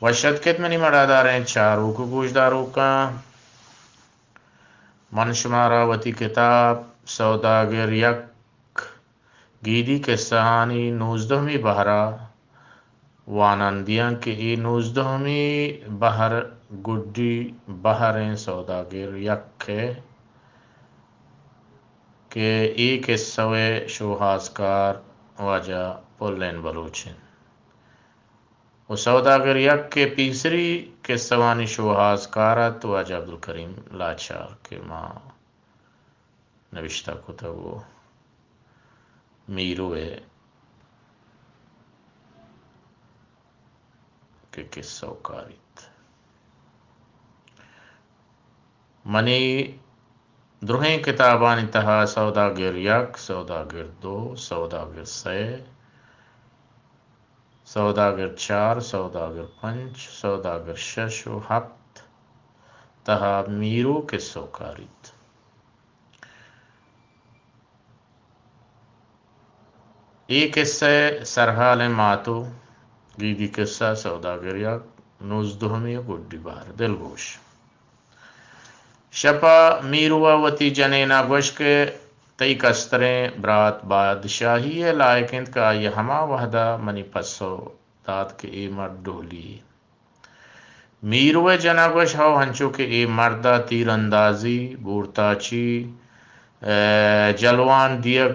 وش اتکت منی مڑاداریں چاروک و گوشداروکاں۔ من شمارا وتی کتاب سوداگر یک گیدی کسہانی نوزدہمی بہرا وانان دیاں کہ اے نوزدہمی بہر گڈی بہریں سوداگر یک ء کہ اے کسہ ء شوہازکار واجہ پلین بلوچ انت۔ و سوداگر یک ء پیسری کسہوانی شوہازکار ات واجہ عبدالکریم لاچار کہ ما نبشتہ کتگ و میرو ء کہ کسہ و کاریت۔ منی درہیں کتابانی تہا سوداگر یک، سوداگر دو، سوداگر سئے، سوداگر چار، سوداگر پنچ، سوداگر شش و ہپت تہا میرو کسہ و کاریت۔ اے کسہ ء سرحال ء ماتو گیدی کسہ سوداگر یک نوزدہمی ء گڈی بہر دلگوش۔ شپا میروا وتی جنینا گوش کہ تئی کستریں برات بادشاہی ء لائق انت کہ آئی ء ہما وہدا منی پسو دات کہ اے مرد ڈہلی یے۔ میرو ء جنا گوش، ہو، ہنچو کہ اے مرد ء تیراندازی، بورتاچی، ء جلوان دیگ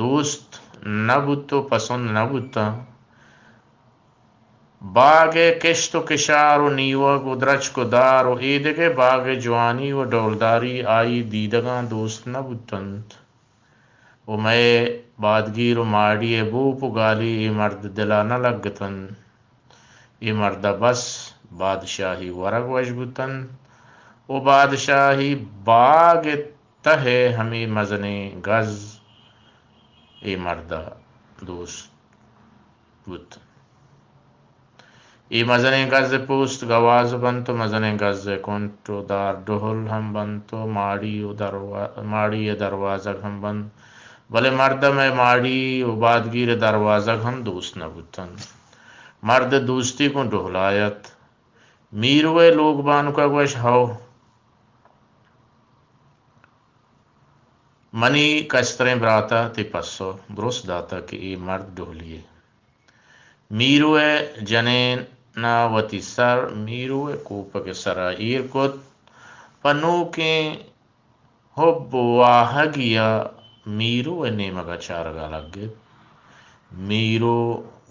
دوست نہ بوت و پسند نہ بوتاں۔ باگ ء کشت و کشار و نیوگ و درچک و دار و ایدگہ باگ ء جوانی و ڈولداری آئی دیدگاں دوست نہ بوتنت۔ و مئے بادگیر و ماڑی ء بوپ و گالی اے مرد دل ء نہ لگتنت۔ اے مرد ء بس بادشاہی ورگ وش بوتنت و بادشاہی باگ ء تہ ء ہمے مزنیں گز اے مرد ء دوست بوت۔ اے مزنیں گز ء پوست گواز بنت و مزنیں گز ء کنٹ و دار ڈہل ہم بنت و ماڑی و دروا-، ماڑی ء دروازگ ہم بنت، بلے مرد ء مئے ماڑی و بادگیر ء دروازگ ہم دوست نہ بوتنت۔ مرد ء دوستی گوں ڈہلا ات۔ میرو ء لوگ بانک ء گوش، ہو، منی کستریں برات ء تئی پسو درست داتگ کہ اے مرد ڈہلی یے۔ میرو ء جنین ء وتی سر میرو ء کوپگ ء سرا ایر کت۔ پہ نوکیں حب و واہگی ء میرو ء نیمگ ء چارگ ء لگت۔ میرو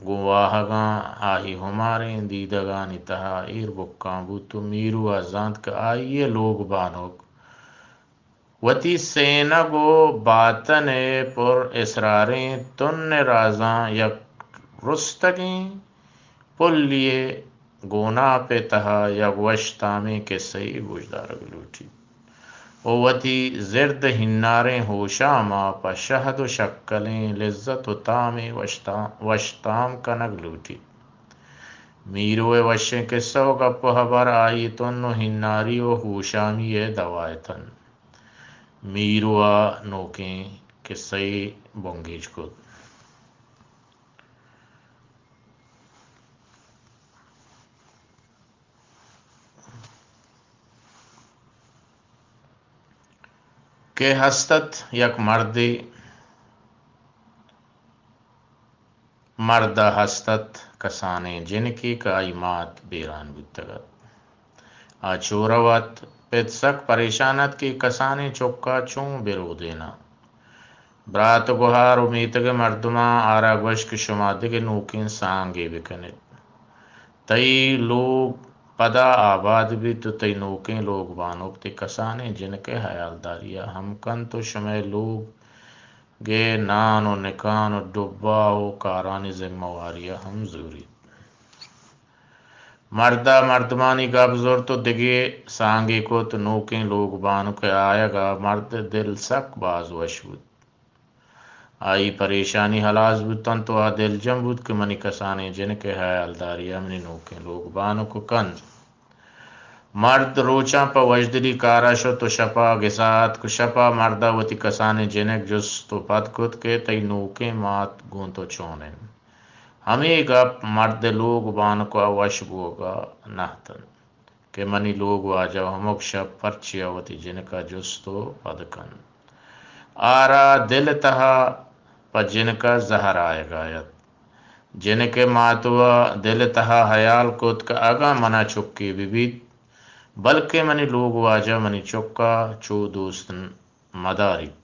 گوں واہگاں آہی ہماریں دیدگانی تہا ایر بکاں بوت و میرو ء زانت کہ آئی ء لوگ بانک وتی سینگ و باتن ء پر اسراریں تن ء رازاں یک رستگیں پلی ء گوناپ ء تہا یک وش تامیں کسہ یے گوشدارگ لوٹیت و وتی زرد ہناریں ہوشام ء پہ شہد و شکلیں لذت و تامے وش تا-، وش تام کنگ لوٹیت۔ میرو ء وشیں کسہ و گپ و ہبر آئی تن و ہناری و ہوشامی ء دوا اتنت۔ میرو ء نوکیں کسہ یے بنگیج کت۔ کہ ہست ات یک مردے، مرد ء ہست ات کسانیں جنکے کہ آئی مات بیران بوتگ ات۔ آ چو رو ات، پت سک پریشان ات کہ کسانیں چک ء چون بہ رودیناں۔ برات گہار و میتگ ء مردماں آرا گوشت کہ شما دگہ نوکیں سانگے بہ کن ات۔ تئی لوگ پدا آباد بیت و تئی نوکیں لوگ بانک تئی کسانیں جنک ء ہیالداری ء ہم کنت و شمئے لوگ ء نان و نکان و ڈبہ و کارانی ذمہ واری ء ہم زوریت۔ مرد ء مردمانی گپ زرت و دگہ سانگے کت۔ نوکیں لوگ بانک ء آیگ ء مرد ء دل سک باز وش بوت۔ آئی پریشانی ہلاس بوت انت و آ دلجم بوت کہ منی کسانیں جنک ء ہیالداری ء منی نوکیں لوگ بانک کنت۔ مرد روچاں پہ وژدلی کارا شت و شپا گسا اتک و شپا مردا وتی کسانیں جنک جست و پد کت کہ تئی نوکیں مات گوں تو چون انت؟ ہمے گپ مرد ءِ لوگ بانک ءَ وش بوگ ءَ نہ اتنت کہ منی لوگ واجہ ہمک شپ پرچیا وتی جنک ءَ جست ءُ پد کنت۔ آرا دل ءِ تہا پہ جنک ءَ زہر آیگ ءَ ات۔ جنک ءِ ماتو ءَ دل ءِ تہا ہیال کت کہ اگاں من ءَ چکے بہ بیت، بلکیں منی لوگ واجہ منی چک ءَ چو دوست مداریت۔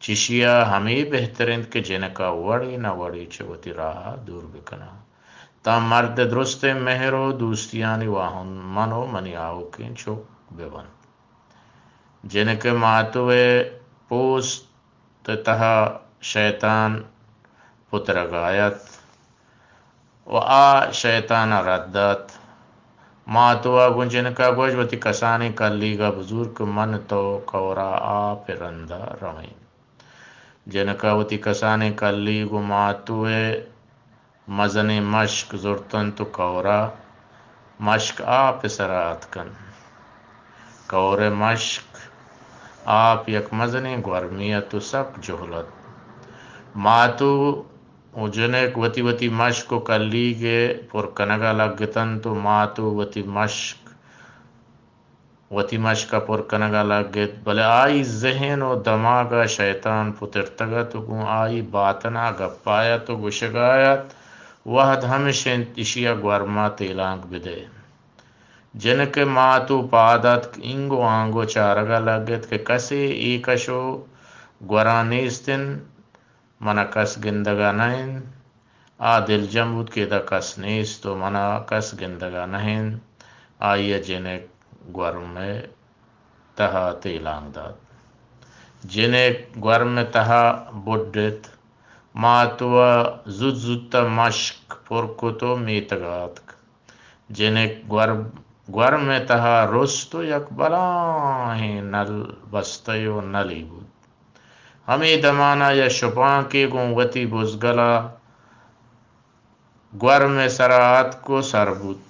چشی ءَ ہمے بہتر انت کہ جنک ءَ وڑے نہ وڑے چہ وتی راہ ءَ دور بکناں، تاں مرد ءِ درستیں مہر ءُ دوستیانی واہند من ءُ منی آؤکیں چک بہ بنت۔ جنک ءِ ماتو ءِ پوست ءِ تہا شیطان پترگ ءَ ات ءُ آ شیطان ءَ رد دات۔ ماتو ءَ گوں جنک ءَ گوشت، وتی کسانیں کلیگ ءَ بزور کہ من تو کور ءَ آپ ءِ رند ءَ رویں۔ جنک ءَ وتی کسانیں کلیگ ءُ ماتو ءِ مزنیں مشک زرتنت ءُ کور ءَ مشک آپ ءِ سرا اتکنت۔ کور ءِ مشک آپ یک مزنیں گورمے ات ءُ سک جہل ات۔ ماتو ءُ جنک وتی وتی مشک ءُ کلیگ ءَ پر کنگ ءَ لگتنت ءُ ماتو وتی مشک وتی مشک ءَ پر کنگ ءَ لگت، بلے آئی ذہن ءُ دماگ ءَ شیطان پترتگ ات ءُ گوں آئی باتن ءَ گپ ءَ ات ءُ گوشگ ءَ ات، وہد ہمش انت، ایشی ءَ گورم ءَ تیلانک بدئے۔ جنک ءِ مات ءُ پاد اتک، اینگ ءُ آنگ ءُ چارگ ءَ لگت کہ کسے اے کش ءُ گوراں نیست انت، من ءَ کس گندگ ءَ نہ انت۔ آ دلجم بوت کہ ادا کس نیست ءُ من ءَ کس گندگ ءَ نہ انت۔ آئی ءَ جنک گورم ءِ تہا تیلانک دات۔ جنک گورم ءِ تہا بڈت۔ ماتو ءَ زوت زوت ءَ مشک پر کت ءُ میتگ ءَ اتک۔ جنک گور-، گورم ءِ تہا رست ءُ یک بلاہیں نل بستہ ءُ نلے بوت۔ ہمے دمان ءَ یک شپانکے گوں وتی بزگل ءَ گورم ءِ سرا اتک ءُ سر بوت۔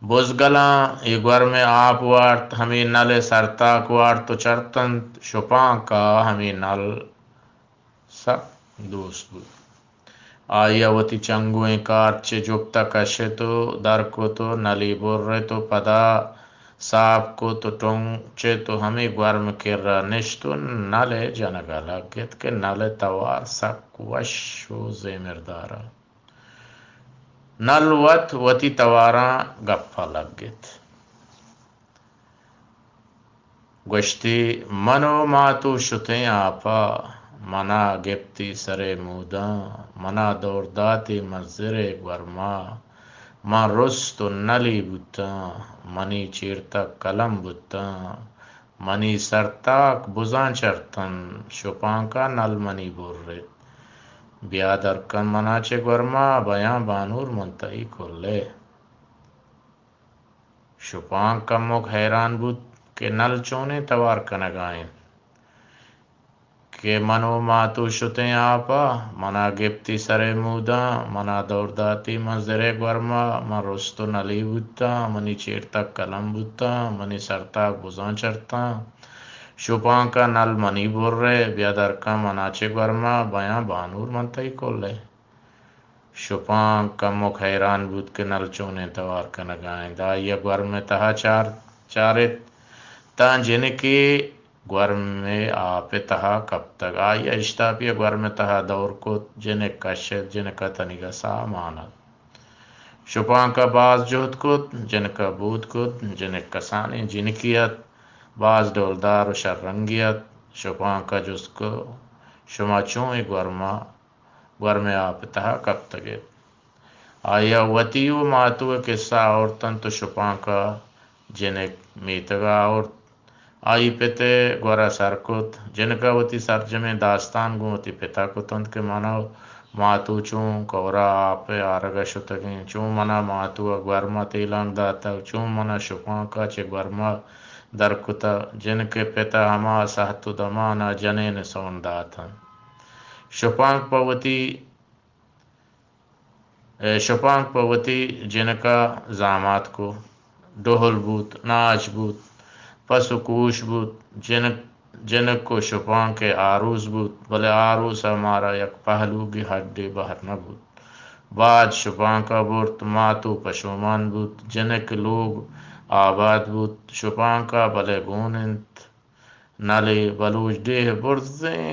بزگلاں اے گورم ءِ آپ وارت، ہمے نل ءِ سرتاک وارت ءُ چرتنت۔ شپانک ءَ ہمے نل سک دوست بوت۔ آئی ءَ وتی چنگوئیں کارچ چہ جپت ءَ کشت ءُ در کت ءُ نلی برت ءُ پدا ساپ کت ءُ ٹنگ چت ءُ ہمے گورم ءِ کرا نشت ءُ نل ءِ جنگ ءَ لگت کہ نل ءِ توار سک وش ءُ زیمردار ات۔ نل وت وتی تواراں گپ ءَ لگت۔ گوشتی، من ءُ ماتو شتیں آپ ءَ، من ءَ گپتی سر ءِ موداں، من ءَ دور داتی مزر ءِ گورم ءَ، من رست ءُ نلی بوتاں، منی چیرتگ کلم بوتاں، منی سرتاک بزاں چرتنت، شپانک ءَ نل منی برت۔ بیا درکن من ءَ چہ گورم ءَ، بیاں بانور من تئی کل ءِ۔ شپانک کمک حیران بوت کہ نل چونیں توار کنگ ءَ انت کہ من ءُ ماتو شتیں آپ ءَ، من ءَ گپتی سر ءِ موداں، من ءَ دور داتی مزر ءِ گورم ءَ، من رست ءُ نلی بوتاں، منی چیرتگ کلم بوتاں، منی سرتاک بزاں چرتاں، شپانک ءَ نل منی برت، بیا درکن من ءَ چہ گورم ءَ، بیاں بانور من تئی کل ءِ۔ شپانک کمک حیران بوت کہ نل چونیں توار کنگ ءَ انت۔ آئی ءَ گورم ءِ تہا چار-، چارت تاں جنکے گورم ءِ آپ ءِ تہا کپتگ۔ آئی ءَ اشتاپی ءَ گورم ءِ تہا دور کت، جنک کشت، جنک ءَ تنیگا ساہ مان ات۔ شپانک ءَ باز جہد کت، جنک ءَ بود کت، جنک کسانیں جنکے ات، باز ڈولدار ءُ شررنگے ات۔ شپانک ءَ جست کت، شما چون اے گورم ءَ گورمیں آپ ءِ تہا کپتگ ات۔ آئی ءَ وتی ءُ ماتو ءِ کسہ آورتنت ءُ شپانک ءَ جنک میتگ ءَ آورت۔ آئی پت ءِ گور ءَ سر کت۔ جنک ءَ وتی سرجمیں داستان گوں وتی پت ءَ کتنت کہ من ءُ ماتو چون کور ءَ آپ ءِ آرگ ءَ شتگ ایں، چون من ءَ ماتو ءَ گورم ءَ تیلانک داتگ، چون من ءَ شپانک ءَ چہ گورم ءَ در کتگ۔ جنک ءِ پت ءَ ہما سہت ءُ دمان ءَ جنین ءِ سون داتنت۔ شپانک پہ وتی، اے، شپانک پہ وتی جنک ءَ زامات کو۔ ڈہل بوت، ناچ بوت، پس ءُ کوش بوت۔ جنک جنک و شپانک ء آروس بوت، بلے آروس ء مارا یک پہلوگی ہڈے بہر نہ بوت۔ باج شپانک ء برت، ماتو پشومان بوت۔ جنک لوگ آباد بوت، شپانک ء بلے گون انت۔ نلے بلوچ ڈیہہ برزیں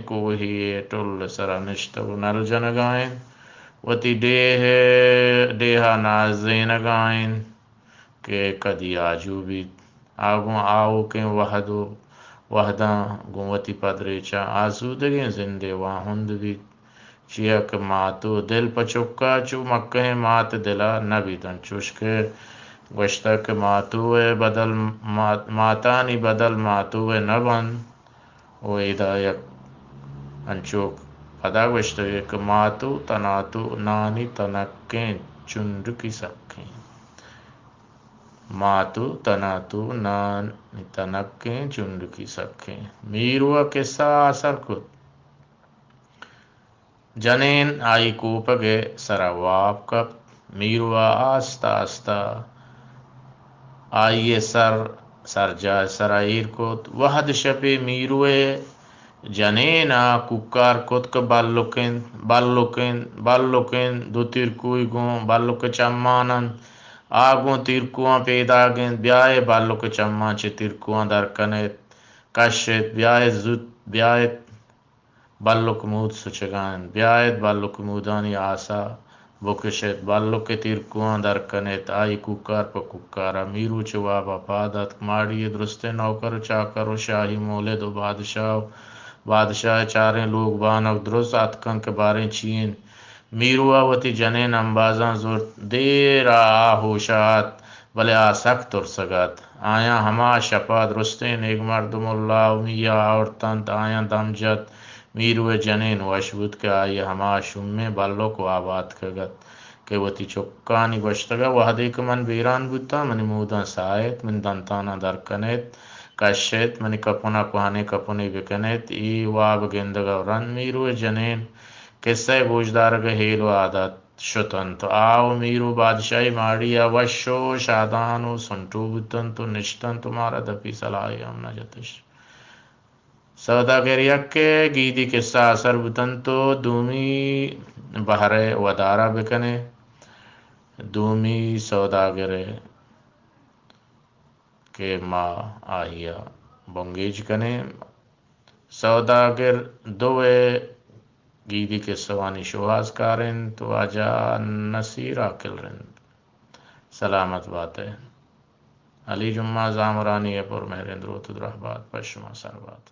کوہی ء ٹل ء سرا نشتگ و نل جنگا انت۔ وتی ڈیہہ، ڈیہا نازینگا انت کہ کدی آجو بیت۔ آ گوں آؤکیں وہد و وہداں گوں وتی پدریچاں آسودگیں زندے واہند بیت۔ چیا کہ ماتو دل پہ چکا چو مکہیں مات دلا نہ بیت، انچوش کہ گوشتگ کہ ماتو ء بدل مات-، ماتانی بدل ماتو ء نہ بنت۔ و ادا یک انچو پدا گوشتگ کہ ماتو تناتو نانی تنکیں چنڈکی سکیں۔ ماتو تناتو نانی تنکیں چنڈکی سکیں۔ میرو ء کسہ آسر کت۔ جنین آئی کوپگ ء سرا واب کپت۔ میرو ء آستہ آستہ آئی ء سر سرجاہ ء سرا ایر کت۔ وہد شپے میرو ء جنین ء کوکار کت کہ بلک انت، بلک انت، بلک انت، دو تیرکوئی گوں بلک ء چمان انت۔ آ گوں تیرکواں پیداگ انت۔ بیائے بلک ء چمان چہ تیرکواں در کن ایت، کش ایت، بیائے زوت بیائیت۔ بلک مود سچگا انت۔ بیایت بلک مودانی آسا بکشیت۔ بلک ء تیرکواں در کنیت۔ آئی کوکار پہ کوکارا۔ میرو چہ وابا پاد اتک۔ ماڑی ء درستیں نوکر و چاکر و شاہی مولد و بادشاہ و بادشاہ ء چاریں لوگ بانک درست اتکنت کہ باریں چی انت۔ میرو ء وتی جنین امبازاں زرت۔ دیر ء آ ہوشا ات۔ بلے آ سک ترسگ ات۔ آیاں ہما شپا درستیں نیکمردم و لامی ء آورتنت، آیاں دم جت۔ میرو ء جنین وش بوت کہ آئی ء ہما شومیں بلک واب آتکگ ات کہ وتی چکانی گوشتگ ء وہدے کہ من بیران بوتاں، منی موداں ساہیت، منی دنتاناں در کنیت، کشیت، منی کپن ء کوہنیں کپنے بکنیت۔ اے واب گندگ ء رند میرو ء جنین کسہ ء گوشدارگ ء ہیل و عادت شت انت۔ آ و میرو بادشاہی ماڑی ء وش و شادان و سنٹو بوت انت و نشت انت و مارا دپی سلاہے ہم نہ جتش۔ سوداگر یک ء گیدی کسہ ء سر بوت انت و دومی بہر ء ودارا بکنے۔ دومی سوداگر ء کہ ما آہیا بنگیج کنیں۔ سوداگر دو ء گیدی کسہوانی شوہازکار انت، واجہ نصیر عاقل رند۔ سلامت بات ئے۔ علی جمعہ زامرانی ء پر مہریں دروت و درہبات پہ شما سر بات۔